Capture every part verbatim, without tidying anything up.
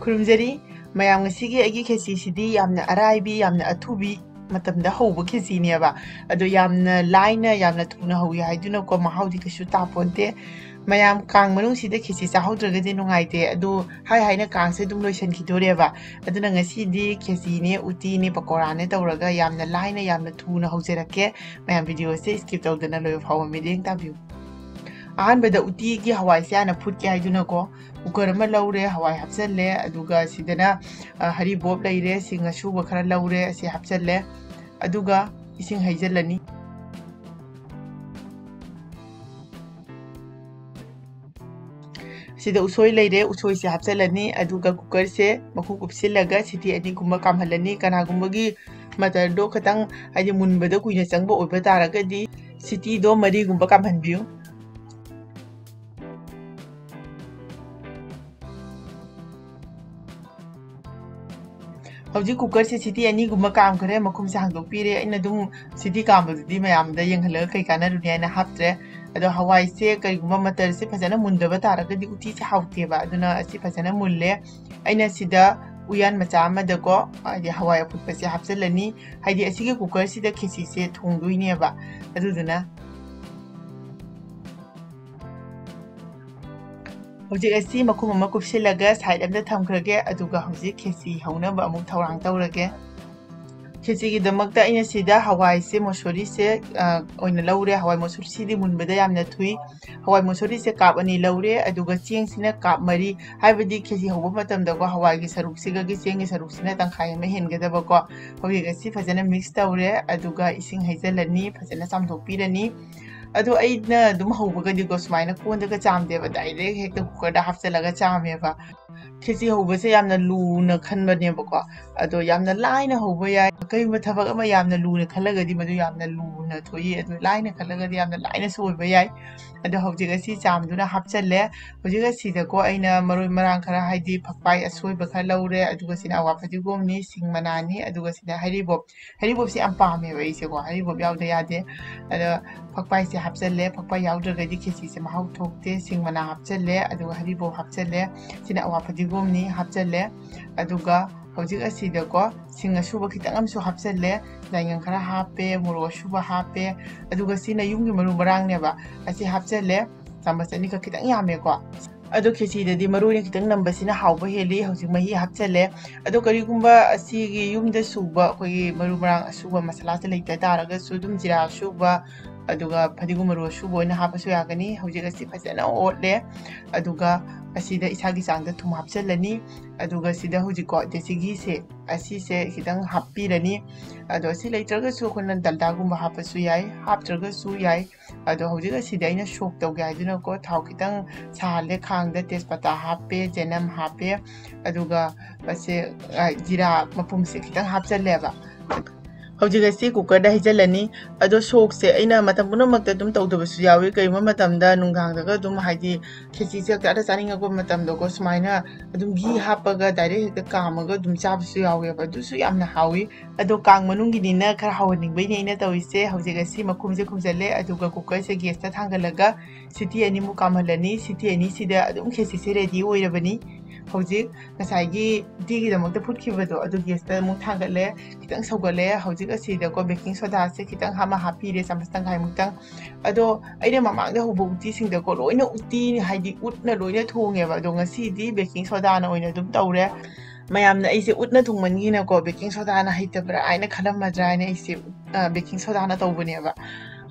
ꯈꯨꯔꯨꯝꯖꯔꯤ꯫ ꯃꯌꯥꯝ, ꯉꯁꯤꯒꯤ ꯑꯩꯒꯤ ꯈꯦꯆꯤꯁꯤꯗꯤ ꯌꯥꯝꯅ ꯑꯔꯥꯏꯕꯤ, ꯌꯥꯝꯅ ꯑꯊꯨꯕꯤ ꯃꯇꯝꯗ ꯍꯧꯕ ꯈꯦꯆꯤꯅꯦꯕ꯫ ꯑꯗꯣ ꯌꯥꯝꯅ ꯂꯥꯏꯅ, ꯌꯥꯝꯅ ꯊꯨꯅ ꯍꯧꯏ ꯍꯥꯏꯗꯨꯅꯀꯣ, ꯃꯍꯥꯎꯗꯤ ꯀꯩꯁꯨ ꯇꯥꯄꯣꯟꯇꯦ꯫ ꯃꯌꯥꯝ, ꯀꯥꯡ ꯃꯅꯨꯡꯁꯤꯗ ꯈꯦꯆꯤ ꯆꯥꯍꯧꯗ꯭ꯔꯒꯗꯤ ꯅꯨꯡꯉꯥꯏꯇꯦ꯫ ꯑꯗꯣ ꯍꯥꯏ ꯍꯥꯏꯅ ꯀꯥꯡꯁꯦ ꯑꯗꯨꯝ ꯂꯣꯏꯁꯤꯟꯈꯤꯗꯣꯔꯦꯕ꯫ ꯑꯗꯨꯅ ꯉꯁꯤꯗꯤ ꯈꯦꯆꯤꯅꯦ, ꯎꯇꯤꯅꯦ, ꯄꯀꯣꯔꯥꯅꯦ ꯇꯧꯔꯒ ꯌꯥꯝꯅ ꯂꯥꯏꯅ, ꯌꯥꯝꯅ ꯊꯨꯅ ꯍꯧꯖꯔꯛꯀꯦ꯫ ꯃꯌꯥꯝ, videoꯁꯦ skip ꯇꯧꯗꯅ ꯂꯣꯏꯕ ꯐꯥꯎꯕ ꯃꯤꯠꯌꯦꯡ ꯇꯥꯕꯤꯌꯨ꯫ ꯑꯍꯥꯟꯕꯗ ꯎꯇꯤꯒꯤ ꯍꯋꯥꯏꯁꯦ ꯍꯥꯟꯅ ꯐꯨꯠꯀꯦ ꯍꯥꯏꯗꯨꯅꯀꯣ, cooker ꯑꯃ ꯂꯧꯔꯦ, ꯍꯋꯥꯏ ꯍꯥꯞꯆꯜꯂꯦ, ꯑꯗꯨꯒ ꯁꯤꯗꯅ, ꯑ, ꯍꯔꯤꯕꯣꯞ ꯂꯩꯔꯦ, ꯁꯤꯡ ꯑꯁꯨꯕ ꯈꯔ ꯂꯧꯔꯦ, ꯑꯁꯤ ꯍꯥꯞꯆꯜꯂꯦ, ꯑꯗꯨꯒ ꯏꯁꯤꯡ ꯍꯩꯖꯜꯂꯅꯤ꯫ ꯁꯤꯗ ꯎꯁꯣꯏ ꯂꯩꯔꯦ, ꯎꯁꯣꯏꯁꯦ ꯍꯥꯞꯆꯜꯂꯅꯤ, ꯑꯗꯨꯒ cookerꯁꯦ ꯃꯈꯨꯝ ꯀꯨꯞꯁꯤꯜꯂꯒ ꯁꯤꯇꯤ ꯑꯅꯤꯒꯨꯝꯕ ꯀꯥꯝꯍꯜꯂꯅꯤ꯫ ꯀꯅꯥꯒꯨꯝꯕꯒꯤ ꯃꯇꯔꯗꯣ ꯈꯤꯇꯪ, ꯍꯥꯏꯗꯤ, ꯃꯨꯟꯕꯗ ꯀꯨꯏꯅ ꯆꯪꯕ ꯑꯣꯏꯕ ꯇꯥꯔꯒꯗꯤ ꯁꯤꯇꯤꯗꯣ ꯃꯔꯤꯒꯨꯝꯕ ꯀꯥꯝꯍꯟꯕꯤꯌꯨ꯫ ꯍꯧꯖꯤꯛ cookerꯁꯦ ꯁꯤꯇꯤ ꯑꯅꯤꯒꯨꯝꯕ ꯀꯥꯝꯈ꯭ꯔꯦ, ꯃꯈꯨꯝꯁꯦ ꯍꯥꯡꯗꯣꯛꯄꯤꯔꯦ꯫ ꯑꯩꯅ ꯑꯗꯨꯝ ꯁꯤꯇꯤ ꯀꯥꯝꯕꯗꯨꯗꯤ ꯃꯌꯥꯝꯗ ꯌꯦꯡꯍꯜꯂꯒ ꯀꯩ ꯀꯥꯟꯅꯔꯨꯅꯤ ꯍꯥꯏꯅ ꯍꯥꯞꯇ꯭ꯔꯦ꯫ ꯑꯗꯣ ꯍꯋꯥꯏꯁꯦ ꯀꯔꯤꯒꯨꯝꯕ ꯃꯇꯔꯁꯦ ꯐꯖꯅ ꯃꯨꯟꯗꯕ ꯇꯥꯔꯒꯗꯤ ꯎꯇꯤꯁꯦ ꯍꯥꯎꯇꯦꯕ꯫ ꯑꯗꯨꯅ ꯑꯁꯤ ꯐꯖꯅ ꯃꯨꯜꯂꯦ꯫ ꯑꯩꯅ ꯁꯤꯗ ꯎꯌꯥꯟ ꯃꯆꯥ ꯑꯃꯗꯀꯣ, ꯍꯥꯏꯗꯤ, ꯍꯋꯥꯏ ꯑꯐꯨꯠꯄꯁꯦ ꯍꯥꯞꯆꯤꯜꯂꯅꯤ꯫ ꯍꯥꯏꯗꯤ, ꯑꯁꯤꯒꯤ cookerꯁꯤꯗ ꯈꯦꯆꯤꯁꯦ ꯊꯣꯡꯗꯣꯏꯅꯦꯕ꯫ ꯑꯗꯨꯗꯨꯅ ꯍꯧꯖꯤꯛ ꯑꯁꯤ ꯃꯈꯨꯝ ꯑꯃ ꯀꯨꯞꯁꯤꯜꯂꯒ side ꯑꯝꯗ ꯊꯝꯈ꯭ꯔꯒꯦ, ꯑꯗꯨꯒ ꯍꯧꯖꯤꯛ ꯈꯦꯆꯤ ꯍꯧꯅꯕ ꯑꯃꯨꯛ ꯊꯧꯔꯥꯡ ꯇꯧꯔꯒꯦ꯫ ꯈꯦꯆꯤꯒꯤꯗꯃꯛꯇ ꯑꯩꯅ ꯁꯤꯗ ꯍꯋꯥꯏꯁꯦ, ꯃꯣꯁꯣꯔꯤꯁꯦ, ꯑ, ꯑꯣꯏꯅ ꯂꯧꯔꯦ꯫ ꯍꯋꯥꯏ ꯃꯣꯁꯣꯔꯤꯁꯤꯗꯤ ꯃꯨꯟꯕꯗ ꯌꯥꯝꯅ ꯊꯨꯏ꯫ ꯍꯋꯥꯏ ꯃꯣꯁꯣꯔꯤꯁꯦ cup ꯑꯅꯤ ꯂꯧꯔꯦ, ꯑꯗꯨꯒ ꯆꯦꯡꯁꯤꯅ cup ꯃꯔꯤ, ꯍꯥꯏꯕꯗꯤ ꯈꯦꯆꯤ ꯍꯧꯕ ꯃꯇꯝꯗꯀꯣ, ꯍꯋꯥꯏꯒꯤ ꯁꯔꯨꯛꯁꯤꯒꯒꯤ ꯆꯦꯡꯒꯤ ꯁꯔꯨꯛꯁꯤꯅ ꯇꯪꯈꯥꯏ ꯑꯃ ꯍꯦꯟꯒꯗꯕꯀꯣ꯫ ꯍꯧꯖꯤꯛ ꯑꯁꯤ ꯐꯖꯅ mix ꯇꯧꯔꯦ, ꯑꯗꯨꯒ ꯏꯁꯤꯡ ꯍꯩꯖꯤꯜꯂꯅꯤ, ꯐꯖꯅ ꯆꯥꯝꯊꯣꯛꯄꯤꯔꯅꯤ꯫ ꯑꯗꯣ ꯑꯩꯅ ꯑꯗꯨꯝ ꯍꯧꯕꯒꯗꯤꯀꯣ, ꯁꯨꯃꯥꯏꯅ ꯀꯣꯟꯗꯒ ꯆꯥꯝꯗꯦꯕ, direct ꯍꯦꯛꯇ cookerꯗ ꯍꯥꯞꯆꯤꯜꯂꯒ ꯆꯥꯝꯃꯦꯕ꯫ ꯈꯦꯆꯤ ꯍꯧꯕꯁꯦ ꯌꯥꯝꯅ ꯂꯨꯅ ꯈꯟꯕꯅꯦꯕꯀꯣ, ꯑꯗꯣ ꯌꯥꯝꯅ ꯂꯥꯏꯅ ꯍꯧꯕ ꯌꯥꯏ꯫ ꯀꯔꯤꯒꯨꯝꯕ ꯊꯕꯛ ꯑꯃ ꯌꯥꯝꯅ ꯂꯨꯅ ꯈꯜꯂꯒꯗꯤ ꯃꯗꯨ ꯌꯥꯝꯅ ꯂꯨꯅ ꯊꯣꯛꯏ, ꯑꯗꯨ ꯂꯥꯏꯅ ꯈꯜꯂꯒꯗꯤ ꯌꯥꯝꯅ ꯂꯥꯏꯅꯁꯨ ꯑꯣꯏꯕ ꯌꯥꯏ꯫ ꯑꯗꯣ ꯍꯧꯖꯤꯛ ꯑꯁꯤ ꯆꯥꯝꯗꯨꯅ ꯍꯥꯞꯆꯜꯂꯦ꯫ ꯍꯧꯖꯤꯛ ꯑꯁꯤꯗꯀꯣ ꯑꯩꯅ ꯃꯔꯣꯏ ꯃꯔꯥꯡ ꯈꯔ, ꯍꯥꯏꯗꯤ ꯐꯛꯄꯥꯏ ꯑꯁꯣꯏꯕ ꯈꯔ ꯂꯧꯔꯦ, ꯑꯗꯨꯒ ꯁꯤꯅ ꯑꯋꯥ ꯐꯗꯤꯒꯣꯝꯅꯤ, ꯁꯤꯡ ꯃꯅꯥꯅꯤ, ꯑꯗꯨꯒ ꯁꯤꯅ ꯍꯩꯔꯤꯕꯣꯞ꯫ ꯍꯩꯔꯤꯕꯣꯞꯁꯦ ꯌꯥꯝ ꯄꯥꯝꯃꯦꯕ ꯑꯩꯁꯦꯀꯣ, ꯍꯩꯔꯤꯕꯣꯞ ꯌꯥꯎꯗ ꯌꯥꯗꯦ꯫ ꯑꯗꯣ ꯐꯛꯄꯥꯏꯁꯦ ꯍꯥꯞꯆꯜꯂꯦ, ꯐꯛꯄꯥꯏ ꯌꯥꯎꯗ꯭ꯔꯒꯗꯤ ꯈꯦꯆꯤꯁꯦ ꯃꯍꯥꯎ ꯊꯣꯛꯇꯦ꯫ ꯁꯤꯡ ꯃꯅꯥ ꯍꯥꯞꯆꯜꯂꯦ, ꯑꯗꯨꯒ ꯍꯩꯔꯤꯕꯣꯞ ꯍꯥꯞꯆꯜꯂꯦ꯫ ꯁꯤꯅ ꯑꯋꯥ ꯐꯗꯤꯒꯣꯝ ꯐꯗꯤꯒꯣꯝꯅꯤ ꯍꯥꯞꯆꯜꯂꯦ꯫ ꯑꯗꯨꯒ ꯍꯧꯖꯤꯛ ꯑꯁꯤꯗꯀꯣ ꯁꯤꯡ ꯑꯁꯨꯕ ꯈꯤꯇꯪ ꯑꯃꯁꯨ ꯍꯥꯞꯆꯜꯂꯦ, ꯌꯥꯏꯉꯪ ꯈꯔ ꯍꯥꯞꯄꯦ, ꯃꯣꯔꯣꯛ ꯑꯁꯨꯕ ꯍꯥꯞꯄꯦ꯫ ꯑꯗꯨꯒ ꯁꯤꯅ ꯌꯨꯝꯒꯤ ꯃꯔꯨ ꯃꯔꯥꯡꯅꯦꯕ, ꯑꯁꯤ ꯍꯥꯞꯆꯜꯂꯦ꯫ ꯆꯥꯃꯁ ꯑꯅꯤꯈꯛ, ꯈꯤꯇꯪ ꯌꯥꯝꯃꯦꯀꯣ꯫ ꯑꯗꯣ ꯈꯦꯆꯤꯗꯗꯤ ꯃꯔꯨ ꯑꯣꯏꯅ ꯈꯤꯇꯪ ꯅꯝꯕꯁꯤꯅ ꯍꯥꯎꯕ ꯍꯦꯜꯂꯤ꯫ ꯍꯧꯖꯤꯛ ꯃꯍꯤ ꯍꯥꯞꯆꯜꯂꯦ꯫ ꯑꯗꯣ ꯀꯔꯤꯒꯨꯝꯕ ꯑꯁꯤꯒꯤ ꯌꯨꯝꯗ ꯁꯨꯕ ꯑꯩꯈꯣꯏꯒꯤ ꯃꯔꯨ ꯃꯔꯥꯡ ꯑꯁꯨꯕ ꯃꯁꯥꯂꯥꯁꯦ ꯂꯩꯇ ꯇꯥꯔꯒꯁꯨ ꯑꯗꯨꯝ ꯖꯤꯔꯥ ꯑꯁꯨꯕ, ꯑꯗꯨꯒ ꯐꯗꯤꯒꯣꯝ ꯃꯔꯨ ꯑꯁꯨꯕ ꯑꯣꯏꯅ ꯍꯥꯞꯄꯁꯨ ꯌꯥꯒꯅꯤ꯫ ꯍꯧꯖꯤꯛ ꯑꯁꯤ ꯐꯖꯅ ꯑꯣꯠꯂꯦ꯫ ꯑꯗꯨꯒ ꯑꯁꯤꯗ ꯏꯁꯥꯒꯤ ꯆꯥꯡꯗ ꯊꯨꯝ ꯍꯥꯞꯆꯜꯂꯅꯤ꯫ ꯑꯗꯨꯒ ꯁꯤꯗ ꯍꯧꯖꯤꯛꯀꯣ ꯗꯦꯁꯤ ꯘꯤꯁꯦ, ꯑꯁꯤꯁꯦ ꯈꯤꯇꯪ ꯍꯥꯞꯄꯤꯔꯅꯤ꯫ ꯑꯗꯣ ꯑꯁꯤ ꯂꯩꯇ꯭ꯔꯒꯁꯨ ꯑꯩꯈꯣꯏꯅ ꯗꯜꯗꯥꯒꯨꯝꯕ ꯍꯥꯞꯄꯁꯨ ꯌꯥꯏ, ꯍꯥꯞꯇ꯭ꯔꯒꯁꯨ ꯌꯥꯏ꯫ ꯑꯗꯣ ꯍꯧꯖꯤꯛ ꯑꯁꯤꯗꯤ ꯑꯩꯅ ꯁꯣꯛ ꯇꯧꯒꯦ ꯍꯥꯏꯗꯨꯅꯀꯣ ꯊꯥꯎ ꯈꯤꯇꯪ ꯁꯥꯍꯜꯂꯦ, ꯈꯥꯡꯗ ꯇꯦꯖꯄꯇꯥ ꯍꯥꯞꯄꯦ, ꯆꯅꯝ ꯍꯥꯞꯄꯦ, ꯑꯗꯨꯒ ꯑꯁꯦ, ꯑ, ꯖꯤꯔꯥ ꯃꯄꯨꯝꯁꯦ ꯈꯤꯇꯪ ꯍꯥꯞꯆꯜꯂꯦꯕ꯫ ꯍꯧꯖꯤꯛ ꯑꯁꯤ ꯀꯨꯀꯔꯗ ꯍꯩꯖꯤꯜꯂꯅꯤ꯫ ꯑꯗꯣ ꯁꯣꯛꯁꯦ ꯑꯩꯅ ꯃꯇꯝ ꯄꯨꯝꯅꯃꯛꯇ ꯑꯗꯨꯝ ꯇꯧꯗꯕꯁꯨ ꯌꯥꯎꯏ꯫ ꯀꯔꯤꯒꯨꯝꯕ ꯃꯇꯝꯗ ꯅꯨꯡꯗꯥꯡꯗꯒ ꯑꯗꯨꯝ, ꯍꯥꯏꯗꯤ, ꯈꯦꯆꯤꯁꯦ ꯍꯦꯛꯇ ꯆꯥꯅꯤꯡꯉꯛꯄ ꯃꯇꯝꯗꯀꯣ ꯁꯨꯃꯥꯏꯅ ꯑꯗꯨꯝ ꯘꯤ ꯍꯥꯞꯄꯒ ꯗꯥꯏꯔꯦꯛ ꯍꯦꯛꯇ ꯀꯥꯝꯃꯒ ꯑꯗꯨꯝ ꯆꯥꯕꯁꯨ ꯌꯥꯎꯋꯦꯕ꯫ ꯑꯗꯨꯁꯨ ꯌꯥꯝꯅ ꯍꯥꯎꯏ꯫ ꯑꯗꯣ ꯀꯥꯡ ꯃꯅꯨꯡꯒꯤꯅꯤꯅ ꯈꯔ ꯍꯧꯍꯟꯅꯤꯡꯕꯩꯅꯦ ꯑꯩꯅ ꯇꯧꯔꯤꯁꯦ꯫ ꯍꯧꯖꯤꯛ ꯑꯁꯤ ꯃꯈꯨꯝꯁꯦ ꯈꯨꯝꯖꯤꯜꯂꯦ, ꯑꯗꯨꯒ ꯀꯨꯀꯔꯁꯦ ꯒꯦꯁꯇ ꯊꯥꯡꯒꯠꯂꯒ ꯁꯤꯇꯤ ꯑꯅꯤꯃꯨꯛ ꯀꯥꯝꯍꯜꯂꯅꯤ꯫ ꯁꯤꯇꯤ ꯑꯅꯤꯁꯤꯗ ꯑꯗꯨꯝ ꯈꯦꯆꯤꯁꯦ ꯔꯦꯗꯤ ꯑꯣꯏꯔꯕꯅꯤ꯫ ꯍꯧꯖꯤꯛ ꯉꯁꯥꯏꯒꯤ ꯎꯇꯤꯒꯤꯗꯃꯛꯇ ꯐꯨꯠꯈꯤꯕꯗꯣ ꯑꯗꯨ ꯒꯦꯁꯇ ꯑꯃꯨꯛ ꯊꯥꯡꯒꯠꯂꯦ, ꯈꯤꯇꯪ ꯁꯧꯒꯠꯂꯦ꯫ ꯍꯧꯖꯤꯛ ꯑꯁꯤꯗꯀꯣ ꯕꯦꯀꯤꯡ ꯁꯣꯗꯥꯁꯦ ꯈꯤꯇꯪ ꯑꯃ ꯍꯥꯞꯄꯤꯔꯦ, ꯆꯥꯃꯁ ꯇꯪꯈꯥꯏꯃꯨꯛꯇꯪ꯫ ꯑꯗꯣ ꯑꯩꯅ ꯃꯃꯥꯡꯗ ꯍꯧꯕ ꯎꯇꯤꯁꯤꯡꯗꯀꯣ ꯂꯣꯏꯅ ꯎꯇꯤ, ꯍꯥꯏꯗꯤ ꯎꯠꯅ ꯂꯣꯏꯅ ꯊꯣꯡꯉꯦꯕ꯫ ꯑꯗꯣ ꯉꯁꯤꯗꯤ ꯕꯦꯀꯤꯡ ꯁꯣꯗꯥꯅ ꯑꯣꯏꯅ ꯑꯗꯨꯝ ꯇꯧꯔꯦ꯫ ꯃꯌꯥꯝꯅ ꯑꯩꯁꯦ ꯎꯠꯅ ꯊꯣꯡꯃꯟꯒꯤꯅꯀꯣ ꯕꯦꯀꯤꯡ ꯁꯣꯗꯥꯅ ꯍꯩꯇꯕ꯭ꯔꯥ ꯍꯥꯏꯅ ꯈꯜꯂꯝꯃꯗ꯭ꯔꯥ ꯍꯥꯏꯅ ꯑꯩꯁꯦ, ꯑ, ꯕꯦꯀꯤꯡ ꯁꯣꯗꯥꯅ ꯇꯧꯕꯅꯦꯕ꯫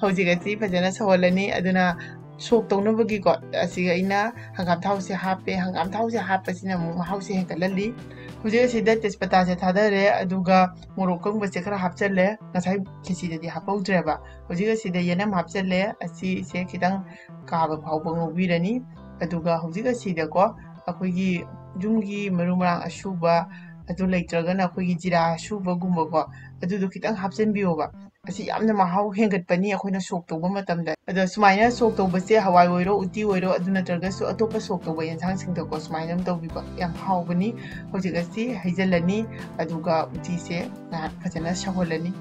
ꯍꯧꯖꯤꯛ ꯑꯁꯤ ꯐꯖꯅ ꯁꯧꯍꯜꯂꯅꯤ꯫ ꯑꯗꯨꯅ ꯁꯣꯛ ꯇꯧꯅꯕꯒꯤꯀꯣ ꯑꯁꯤꯒ ꯑꯩꯅ ꯍꯪꯒꯥꯝ ꯊꯥꯎꯁꯦ ꯍꯥꯞꯄꯦ꯫ ꯍꯪꯒꯥꯝ ꯊꯥꯎꯁꯦ ꯍꯥꯞꯄꯁꯤꯅ ꯑꯃꯨꯛ ꯃꯍꯥꯎꯁꯦ ꯍꯦꯟꯒꯠꯍꯜꯂꯤ꯫ ꯍꯧꯖꯤꯛ ꯑꯁꯤꯗ ꯇꯦꯖꯄꯇꯥꯁꯦ ꯊꯥꯗꯔꯦ, ꯑꯗꯨꯒ ꯃꯣꯔꯣꯛ ꯑꯀꯪꯕꯁꯦ ꯈꯔ ꯍꯥꯞꯆꯜꯂꯦ꯫ ꯉꯁꯥꯏ ꯈꯦꯆꯤꯗꯗꯤ ꯍꯥꯞꯍꯧꯗ꯭ꯔꯦꯕ꯫ ꯍꯧꯖꯤꯛ ꯑꯁꯤꯗ ꯌꯦꯅꯝ ꯍꯥꯞꯆꯜꯂꯦ꯫ ꯑꯁꯤꯁꯦ ꯈꯤꯇꯪ ꯀꯥꯕ ꯐꯥꯎꯕ ꯉꯧꯕꯤꯔꯅꯤ꯫ ꯑꯗꯨꯒ ꯍꯧꯖꯤꯛ ꯑꯁꯤꯗꯀꯣ ꯑꯩꯈꯣꯏꯒꯤ ꯌꯨꯝꯒꯤ ꯃꯔꯨ ꯃꯔꯥꯡ ꯑꯁꯨꯕ, ꯑꯗꯨ ꯂꯩꯇ꯭ꯔꯒꯅ ꯑꯩꯈꯣꯏꯒꯤ ꯖꯤꯔꯥ ꯑꯁꯨꯕꯒꯨꯝꯕꯀꯣ, ꯑꯗꯨꯗꯣ ꯈꯤꯇꯪ ꯍꯥꯞꯆꯤꯟꯕꯤꯌꯣꯕ꯫ ꯑꯁꯤ ꯌꯥꯝꯅ ꯃꯍꯥꯎ ꯍꯦꯟꯒꯠꯄꯅꯤ ꯑꯩꯈꯣꯏꯅ ꯁꯣꯛ ꯇꯧꯕ ꯃꯇꯝꯗ꯫ ꯑꯗꯣ ꯁꯨꯃꯥꯏꯅ ꯁꯣꯛ ꯇꯧꯕꯁꯦ ꯍꯋꯥꯏ ꯑꯣꯏꯔꯣ, ꯎꯇꯤ ꯑꯣꯏꯔꯣ, ꯑꯗꯨ ꯅꯠꯇ꯭ꯔꯒꯁꯨ ꯑꯇꯣꯞꯄ ꯁꯣꯛ ꯇꯧꯕ ꯌꯦꯟꯁꯥꯡꯁꯤꯡꯗꯀꯣ ꯁꯨꯃꯥꯏꯅ ꯑꯗꯨꯝ ꯇꯧꯕꯤꯕ ꯌꯥꯝ ꯍꯥꯎꯕꯅꯤ꯫ ꯍꯧꯖꯤꯛ ꯑꯁꯤ ꯍꯩꯖꯤꯜꯂꯅꯤ, ꯑꯗꯨꯒ ꯎꯇꯤꯁꯦ ꯉꯥꯏꯍꯥꯛ ꯐꯖꯅ ꯁꯧꯍꯜꯂꯅꯤ꯫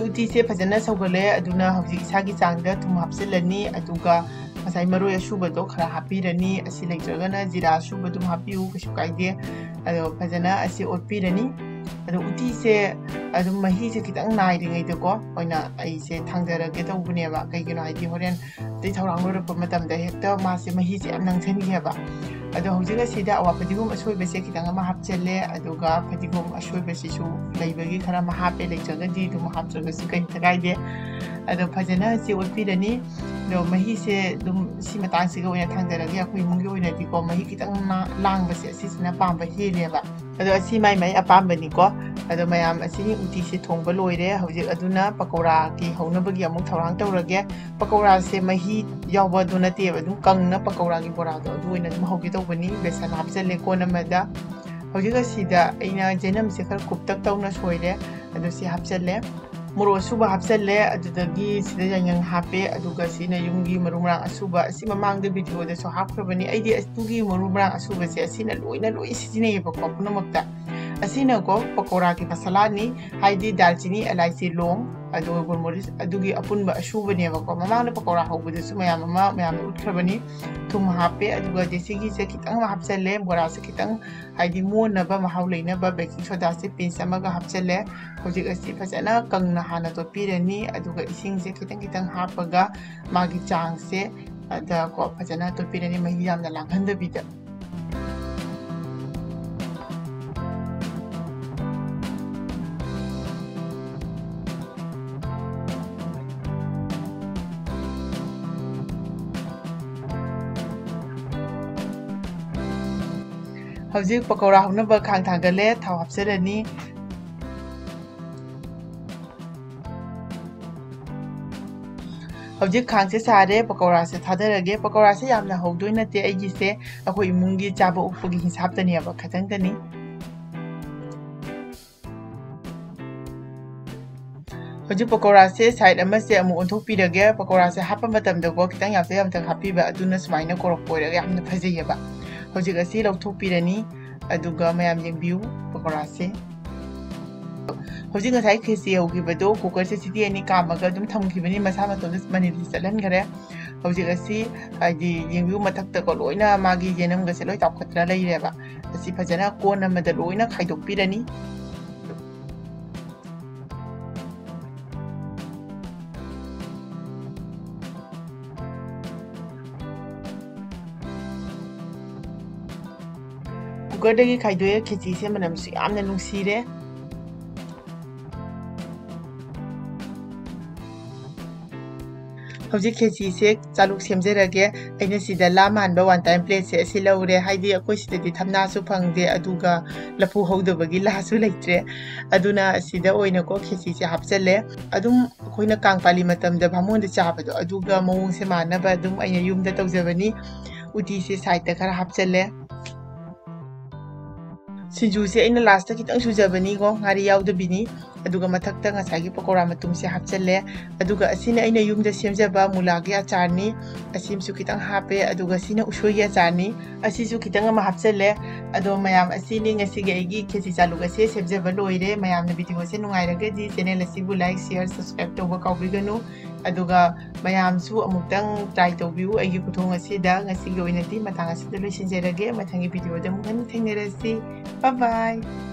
ꯎꯇꯤꯁꯦ ꯐꯖꯅ ꯁꯧꯒꯠꯂꯦ꯫ ꯑꯗꯨꯅ ꯍꯧꯖꯤꯛ ꯏꯁꯥꯒꯤ ꯆꯥꯡꯗ ꯊꯨꯝ ꯍꯥꯞꯆꯤꯜꯂꯅꯤ꯫ ꯑꯗꯨꯒ ꯉꯁꯥꯏ ꯃꯔꯣꯏ ꯑꯁꯨꯕꯗꯣ ꯈꯔ ꯍꯥꯞꯄꯤꯔꯅꯤ꯫ ꯑꯁꯤ ꯂꯩꯇ꯭ꯔꯒꯅ ꯖꯤꯔꯥ ꯑꯁꯨꯕ ꯑꯗꯨꯝ ꯍꯥꯞꯄꯤꯌꯨ, ꯀꯩꯁꯨ ꯀꯥꯏꯗꯦ꯫ ꯑꯗꯣ ꯐꯖꯅ ꯑꯁꯤ ꯑꯣꯠꯄꯤꯔꯅꯤ꯫ ꯑꯗꯣ ꯎꯇꯤꯁꯦ ꯑꯗꯨꯝ ꯃꯍꯤꯁꯦ ꯈꯤꯇꯪ ꯅꯥꯏꯔꯤꯉꯩꯗꯀꯣ ꯑꯣꯏꯅ ꯑꯩꯁꯦ ꯊꯥꯡꯗꯔꯒꯦ ꯇꯧꯕꯅꯦꯕ꯫ ꯀꯩꯒꯤꯅꯣ ꯍꯥꯏꯗꯤ ꯍꯣꯔꯦꯟ ꯑꯇꯩ ꯊꯧꯔꯥꯡ ꯂꯣꯏꯔꯛꯄ ꯃꯇꯝꯗ ꯍꯦꯛꯇ ꯃꯥꯁꯦ ꯃꯍꯤꯁꯦ ꯌꯥꯝ ꯅꯪꯁꯤꯟꯈꯤꯑꯕ꯫ ꯑꯗꯣ ꯍꯧꯖꯤꯛ ꯑꯁꯤꯗ ꯑꯋꯥ ꯐꯗꯤꯒꯣꯝ ꯑꯁꯣꯏꯕꯁꯦ ꯈꯤꯇꯪ ꯑꯃ ꯍꯥꯞꯆꯜꯂꯦ꯫ ꯑꯗꯨꯒ ꯐꯗꯤꯒꯣꯝ ꯑꯁꯣꯏꯕꯁꯤꯁꯨ ꯂꯩꯕꯒꯤ ꯈꯔ ꯑꯃ ꯍꯥꯞꯄꯦ, ꯂꯩꯇ꯭ꯔꯒꯗꯤ ꯑꯗꯨꯝ ꯍꯥꯞꯇ꯭ꯔꯒꯁꯨ ꯀꯩꯝꯇ ꯀꯥꯏꯗꯦ꯫ ꯑꯗꯣ ꯐꯖꯅ ꯑꯁꯤ ꯑꯣꯠꯄꯤꯔꯅꯤ꯫ ꯑꯗꯣ ꯃꯍꯤꯁꯦ ꯑꯗꯨꯝ ꯁꯤ ꯃꯇꯥꯡꯁꯤꯒ ꯑꯣꯏꯅ ꯊꯥꯡꯗꯔꯒꯦ꯫ ꯑꯩꯈꯣꯏ ꯏꯃꯨꯡꯒꯤ ꯑꯣꯏꯅꯗꯤꯀꯣ ꯃꯍꯤ ꯈꯤꯇꯪ ꯂꯥꯡꯕꯁꯦ ꯑꯁꯤꯁꯤꯅ ꯄꯥꯝꯕ ꯍꯦꯜꯂꯦꯕ꯫ ꯑꯗꯣ ꯑꯁꯤ ꯃꯥꯏ ꯃꯥꯏ ꯑꯄꯥꯝꯕꯅꯤꯀꯣ꯫ ꯑꯗꯣ ꯃꯌꯥꯝ, ꯑꯁꯤ ꯎꯇꯤꯁꯦ ꯊꯣꯡꯕ ꯂꯣꯏꯔꯦ꯫ ꯍꯧꯖꯤꯛ ꯑꯗꯨꯅ ꯄꯀꯧꯔꯥꯒꯤ ꯍꯧꯅꯕꯒꯤ ꯑꯃꯨꯛ ꯊꯧꯔꯥꯡ ꯇꯧꯔꯒꯦ꯫ ꯄꯀꯧꯔꯥꯁꯦ ꯃꯍꯤ ꯌꯥꯎꯕ ꯑꯗꯨ ꯅꯠꯇꯦꯕ, ꯑꯗꯨꯝ ꯀꯪꯅ ꯄꯀꯧꯔꯥꯒꯤ ꯕꯣꯔꯥꯗꯣ ꯑꯗꯨ ꯑꯣꯏꯅ ꯑꯗꯨꯝ ꯍꯧꯒꯦ ꯇꯧꯕꯅꯤ꯫ ꯕꯦꯁꯟ ꯍꯥꯞꯆꯜꯂꯦ ꯀꯣꯟ ꯑꯃꯗ꯫ ꯍꯧꯖꯤꯛ ꯑꯁꯤꯗ ꯑꯩꯅ ꯆꯦꯅꯝꯁꯦ ꯈꯔ ꯀꯨꯞꯇꯛ ꯇꯧꯅ ꯁꯣꯏꯔꯦ, ꯑꯗꯣ ꯁꯤ ꯍꯥꯞꯆꯜꯂꯦ꯫ ꯃꯣꯔꯣꯛ ꯑꯁꯨꯕ ꯍꯥꯞꯆꯜꯂꯦ, ꯑꯗꯨꯗꯒꯤ ꯁꯤꯗ ꯌꯥꯏꯉꯪ ꯍꯥꯞꯄꯦ, ꯑꯗꯨꯒ ꯁꯤꯅ ꯌꯨꯝꯒꯤ ꯃꯔꯨ ꯃꯔꯥꯡ ꯑꯁꯨꯕ꯫ ꯑꯁꯤ ꯃꯃꯥꯡꯗ ꯚꯤꯗꯤꯑꯣꯗꯁꯨ ꯍꯥꯞꯈ꯭ꯔꯕꯅꯤ꯫ ꯑꯩꯗꯤ ꯑꯗꯨꯒꯤ ꯃꯔꯨ ꯃꯔꯥꯡ ꯑꯁꯨꯕꯁꯦ ꯑꯁꯤꯅ ꯂꯣꯏꯅ ꯂꯣꯏ ꯁꯤꯖꯤꯟꯅꯩꯌꯦꯕꯀꯣ ꯄꯨꯝꯅꯃꯛꯇ꯫ ꯑꯁꯤꯅꯀꯣ ꯄꯀꯧꯔꯥꯒꯤ ꯃꯁꯥꯂꯥꯅꯤ, ꯍꯥꯏꯗꯤ ꯗꯥꯜꯆꯤꯅꯤ, ꯑꯦꯂꯥꯏꯆꯤ, ꯂꯣꯡ, ꯑꯗꯨꯒ ꯒꯣꯜꯃꯣꯔꯤꯁ, ꯑꯗꯨꯒꯤ ꯑꯄꯨꯟꯕ ꯑꯁꯨꯕꯅꯦꯕꯀꯣ꯫ ꯃꯃꯥꯡꯗ ꯄꯀꯧꯔꯥ ꯍꯧꯕꯗꯁꯨ ꯃꯌꯥꯝ ꯑꯃ ꯃꯌꯥꯝꯗ ꯎꯠꯈ꯭ꯔꯕꯅꯤ꯫ ꯊꯨꯝ ꯍꯥꯞꯄꯦ, ꯑꯗꯨꯒ ꯗꯦꯁꯤꯒꯤꯁꯦ ꯈꯤꯇꯪ ꯑꯃ ꯍꯥꯞꯆꯜꯂꯦ꯫ ꯕꯣꯔꯥꯁꯦ ꯈꯤꯇꯪ ꯍꯥꯏꯗꯤ ꯃꯨꯟꯅꯕ ꯃꯍꯥꯎ ꯂꯩꯅꯕ ꯕꯦꯀꯤꯡ ꯁꯣꯗꯥꯁꯦ ꯄꯤꯟꯁ ꯑꯃꯒ ꯍꯥꯞꯆꯜꯂꯦ꯫ ꯍꯧꯖꯤꯛ ꯑꯁꯤ ꯐꯖꯅ ꯀꯪꯅ ꯍꯥꯟꯅ ꯇꯣꯠꯄꯤꯔꯅꯤ, ꯑꯗꯨꯒ ꯏꯁꯤꯡꯁꯦ ꯈꯤꯇꯪ ꯈꯤꯇꯪ ꯍꯥꯞꯄꯒ ꯃꯥꯒꯤ ꯆꯥꯡꯁꯦ ꯑꯗ ꯀꯣ ꯐꯖꯅ ꯇꯣꯠꯄꯤꯔꯅꯤ, ꯃꯍꯤ ꯌꯥꯝꯅ ꯂꯥꯡꯍꯟꯗꯕꯤꯗ꯫ ꯍꯧꯖꯤꯛ ꯄꯀꯧꯔꯥ ꯍꯧꯅꯕ ꯈꯥꯡ ꯊꯥꯡꯒꯠꯂꯦ, ꯊꯥꯎ ꯍꯥꯞꯆꯜꯂꯅꯤ꯫ ꯍꯧꯖꯤꯛ ꯈꯥꯡꯁꯦ ꯁꯥꯔꯦ, ꯄꯀꯧꯔꯥꯁꯦ ꯊꯥꯗꯔꯒꯦ꯫ ꯄꯀꯧꯔꯥꯁꯦ ꯌꯥꯝꯅ ꯍꯧꯗꯣꯏ ꯅꯠꯇꯦ ꯑꯩꯒꯤꯁꯦ, ꯑꯩꯈꯣꯏ ꯏꯃꯨꯡꯒꯤ ꯆꯥꯕ ꯑꯣꯛꯄꯒꯤ ꯍꯤꯟꯁꯥꯞꯇꯅꯦꯕ, ꯈꯇꯪꯗꯅꯤ꯫ ꯍꯧꯖꯤꯛ ꯄꯀꯧꯔꯥꯁꯦ ꯁꯥꯏꯠ ꯑꯃꯁꯦ ꯑꯃꯨꯛ ꯑꯣꯟꯊꯣꯛꯄꯤꯔꯒꯦ꯫ ꯄꯀꯧꯔꯥꯁꯦ ꯍꯥꯞꯄ ꯃꯇꯝꯗꯀꯣ ꯈꯤꯇꯪ ꯌꯥꯝꯇꯛ ꯌꯥꯝꯇꯛ ꯍꯥꯞꯄꯤꯕ, ꯑꯗꯨꯅ ꯁꯨꯃꯥꯏꯅ ꯀꯣꯔꯣꯛ ꯀꯣꯏꯔꯒ ꯌꯥꯝꯅ ꯐꯖꯩꯌꯦꯕ꯫ ꯍꯧꯖꯤꯛ ꯑꯁꯤ ꯂꯧꯊꯣꯛꯄꯤꯔꯅꯤ, ꯑꯗꯨꯒ ꯃꯌꯥꯝ ꯌꯦꯡꯕꯤꯌꯨ ꯄꯀꯧꯔꯥꯁꯦ꯫ ꯍꯧꯖꯤꯛ ꯉꯁꯥꯏ ꯈꯦꯆꯤ ꯍꯧꯈꯤꯕꯗꯣ cookerꯁꯦ ꯁꯤꯇꯤ ꯑꯅꯤ ꯀꯥꯝꯃꯒ ꯑꯗꯨꯝ ꯊꯝꯈꯤꯕꯅꯤ, ꯃꯁꯥ ꯃꯇꯣꯝꯗ ꯃꯅꯤꯜꯁꯤ ꯆꯠꯍꯟꯈꯔꯦ꯫ ꯍꯧꯖꯤꯛ ꯑꯁꯤ ꯍꯥꯏꯗꯤ ꯌꯦꯡꯕꯤꯌꯨ, ꯃꯊꯛꯇꯀꯣ ꯂꯣꯏꯅ ꯃꯥꯒꯤ ꯌꯦꯅꯝꯒꯁꯦ ꯂꯣꯏ ꯇꯥꯎꯈꯠꯇꯅ ꯂꯩꯔꯦꯕ꯫ ꯑꯁꯤ ꯐꯖꯅ ꯀꯣꯟ ꯑꯃꯗ ꯂꯣꯏꯅ ꯈꯥꯏꯗꯣꯛꯄꯤꯔꯅꯤ꯫ Cookerꯗꯒꯤ ꯈꯥꯏꯗꯣꯛꯑꯦ, ꯈꯦꯆꯤꯁꯦ ꯃꯅꯝꯁꯨ ꯌꯥꯝꯅ ꯅꯨꯡꯁꯤꯔꯦ꯫ ꯍꯧꯖꯤꯛ ꯈꯦꯆꯤꯁꯦ ꯆꯥꯂꯨꯛ ꯁꯦꯝꯖꯔꯒꯦ꯫ ꯑꯩꯅ ꯁꯤꯗ ꯂꯥ ꯃꯥꯟꯕ one time plateꯁꯦ ꯑꯁꯤ ꯂꯧꯔꯦ, ꯍꯥꯏꯗꯤ ꯑꯩꯈꯣꯏ ꯁꯤꯗꯗꯤ ꯊꯝꯅꯥꯁꯨ ꯐꯪꯗꯦ, ꯑꯗꯨꯒ ꯂꯐꯨ ꯍꯧꯗꯕꯒꯤ ꯂꯥꯁꯨ ꯂꯩꯇ꯭ꯔꯦ꯫ ꯑꯗꯨꯅ ꯁꯤꯗ ꯑꯣꯏꯅꯀꯣ ꯈꯦꯆꯤꯁꯦ ꯍꯥꯞꯆꯜꯂꯦ꯫ ꯑꯗꯨꯝ ꯑꯩꯈꯣꯏꯅ ꯀꯥꯡ ꯄꯥꯂꯤ ꯃꯇꯝꯗ ꯕꯥꯃꯣꯟꯗ ꯆꯥꯕꯗꯣ, ꯑꯗꯨꯒ ꯃꯑꯣꯡꯁꯦ ꯃꯥꯟꯅꯕ ꯑꯗꯨꯝ ꯑꯩꯅ ꯌꯨꯝꯗ ꯇꯧꯖꯕꯅꯤ꯫ ꯎꯇꯤꯁꯦ sideꯇ ꯈꯔ ꯍꯥꯞꯆꯜꯂꯦ꯫ ꯁꯤꯡꯖꯨꯁꯦ ꯑꯩꯅ lastꯇ ꯈꯤꯇꯪ ꯁꯨꯖꯕꯅꯤꯀꯣ, ꯉꯥꯔꯤ ꯌꯥꯎꯗꯕꯤꯅꯤ꯫ ꯑꯗꯨꯒ ꯃꯊꯛꯇ ꯉꯁꯥꯏꯒꯤ ꯄꯀꯧꯔꯥ ꯃꯇꯨꯝꯁꯦ ꯍꯥꯞꯆꯜꯂꯦ꯫ ꯑꯗꯨꯒ ꯑꯁꯤꯅ ꯑꯩꯅ ꯌꯨꯝꯗ ꯁꯦꯝꯖꯕ ꯃꯨꯂꯥꯒꯤ ꯑꯆꯥꯔꯅꯤ꯫ ꯑꯁꯤꯃꯁꯨ ꯈꯤꯇꯪ ꯍꯥꯞꯄꯦ꯫ ꯑꯗꯨꯒ ꯁꯤꯅ ꯎꯁꯣꯏꯒꯤ ꯑꯆꯥꯔꯅꯤ꯫ ꯑꯁꯤꯁꯨ ꯈꯤꯇꯪ ꯑꯃ ꯍꯥꯞꯆꯜꯂꯦ꯫ ꯑꯗꯣ ꯃꯌꯥꯝ, ꯑꯁꯤꯅꯤ ꯉꯁꯤꯒꯤ ꯑꯩꯒꯤ ꯈꯦꯆꯤ ꯆꯥꯂꯨꯛ ꯑꯁꯦ ꯁꯦꯝꯖꯕ ꯂꯣꯏꯔꯦ꯫ ꯃꯌꯥꯝꯅ videoꯁꯦ ꯅꯨꯡꯉꯥꯏꯔꯒꯗꯤ channel ꯑꯁꯤꯕꯨ like, share, subscribe ꯇꯧꯕ ꯀꯥꯎꯕꯤꯒꯅꯨ꯫ ꯑꯗꯨꯒ ꯃꯌꯥꯝꯁꯨ ꯑꯃꯨꯛꯇꯪ try ꯇꯧꯕꯤꯌꯨ ꯑꯩꯒꯤ ꯈꯨꯊꯣꯡ ꯑꯁꯤꯗ꯫ ꯉꯁꯤꯒꯤ ꯑꯣꯏꯅꯗꯤ ꯃꯇꯥꯡ ꯑꯁꯤꯗ ꯂꯣꯏꯁꯤꯟꯖꯔꯒꯦ꯫ ꯃꯊꯪꯒꯤ videoꯗ ꯑꯃꯨꯛ ꯍꯟꯅ ꯊꯦꯡꯅꯔꯁꯤ꯫ Bye bye꯫